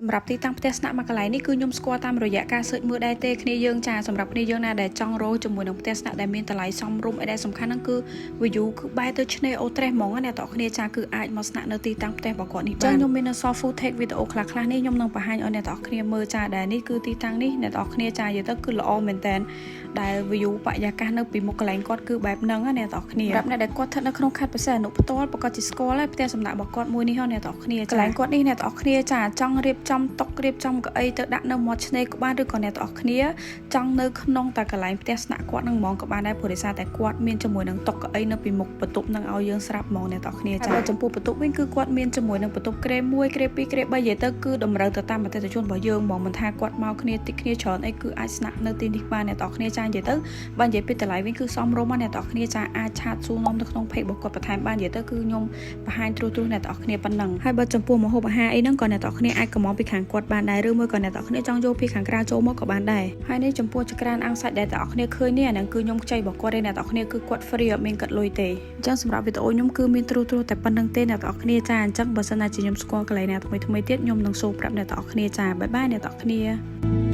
សម្រាប់ទីតាំងផ្ទះស្នាក់មួយកន្លែងនេះគឺខ្ញុំស្គាល់តាមរយៈការ search មើលដែរទេគ្នាយើងចាសម្រាប់គ្នាយើងណាដែលចង់រកជាមួយនឹងផ្ទះស្នាក់ដែលមានតម្លៃសមរម្យអីដែលសំខាន់ហ្នឹងគឺ view គឺបែរទៅឆ្នេរអូត្រេសហ្មងណាអ្នកទាំងអស់គ្នាចាគឺអាចមកស្នាក់នៅទីតាំងផ្ទះរបស់គាត់នេះបានចឹងខ្ញុំមាននៅសល់ footage វីដេអូខ្លះៗនេះខ្ញុំនឹងបង្ហាញឲ្យអ្នកទាំងអស់គ្នាមើលចាដែលនេះគឺទីតាំងនេះអ្នកទាំងអស់គ្នាចានិយាយទៅគឺល្អមែនតើដែល view បរិយាកាសនៅពីមុខកន្លែងគាត់គឺបែបហ្នឹងណាអ្នកទាំងអស់គ្នាសម្រាប់អ្នកដែលគាត់ស្ថិតនៅក្នុងខេត្តព្រះសីហនុផ្ទាល់ប្រកាសជាស្គាល់ហើយផ្ទះសំណាក់របស់គាត់មួយនេះហ៎អ្នកទាំងអស់គ្នាកន្លែងគាត់នេះអ្នកទាំងអស់គ្នាចាចង់រៀបចំតុរៀបចំកៅអីទៅដាក់នៅមាត់ឆ្នេរក៏បានឬក៏អ្នកទាំងអស់គ្នាចង់នៅក្នុងតែកន្លែងផ្ទះស្នាក់គាត់នឹងហ្មងក៏បានដែរព្រោះដោយសារតែគាត់មានជាមួយនឹងតុកៅអីនៅពីមុខបន្ទប់នឹងឲ្យយើងស្រាប់ហ្មងអ្នកទាំងអស់គ្នាចាចំពោះបន្ទប់វិញគឺគាត់មានជាមួយនឹងបន្ទប់គ្រែ1គ្រែ2គ្រែ3និយាយទៅគឺតម្រូវទៅតាមអតិថិជនរបស់យើងហ្មងមិនថាគាត់មកគ្នាតិចគ្នាច្រើនអីគឺអាចស្នាក់នៅទីនេះបានអ្នកទាំងអស់គ្នាចានិយាយទៅបើនិយាយពីតម្លៃវិញគឺសមរម្យណាអ្នកទាំងអស់គ្នាចាអាច chat សួរនាំនៅក្នុង page របស់គាត់បន្ថែមបាននិយាយទៅគឺខ្ញុំបង្ហាញត្រួសត្រាសអ្នកទាំងអស់គ្នាប៉ុណ្ណឹងហើយបើចំពោះម្ហូបអាហារអីហ្នឹងក៏អ្នកទាំងអស់គ្នាអាចកម្មង់ពីខាងគាត់បានដែរឬមួយក៏អ្នកទាំងអស់គ្នាចង់យកពីខាងក្រៅចូលមកក៏បានដែរហើយនេះចំពោះចក្រានអាំងសាច់ដែលទាំងអស់គ្នាឃើញនេះអាហ្នឹងគឺខ្ញុំខ្ចីរបស់គាត់ទេអ្នកទាំងអស់គ្នាគឺគាត់ free អត់មានកាត់លុយទេអញ្ចឹងសម្រាប់វីដេអូខ្ញុំគឺមានត្រួសត្រាសតែប៉ុណ្ណឹងទេអ្នកទាំងអស់គ្នាចាអញ្ចឹងបើសិនណាជាខ្ញុំស្គាល់កន្លែងណាថ្មីថ្មីទៀតខ្ញុំនឹងសូមប្រាប់អ្នកទាំងអស់គ្នាចា bye bye អ្នកទាំងអស់គ្នា។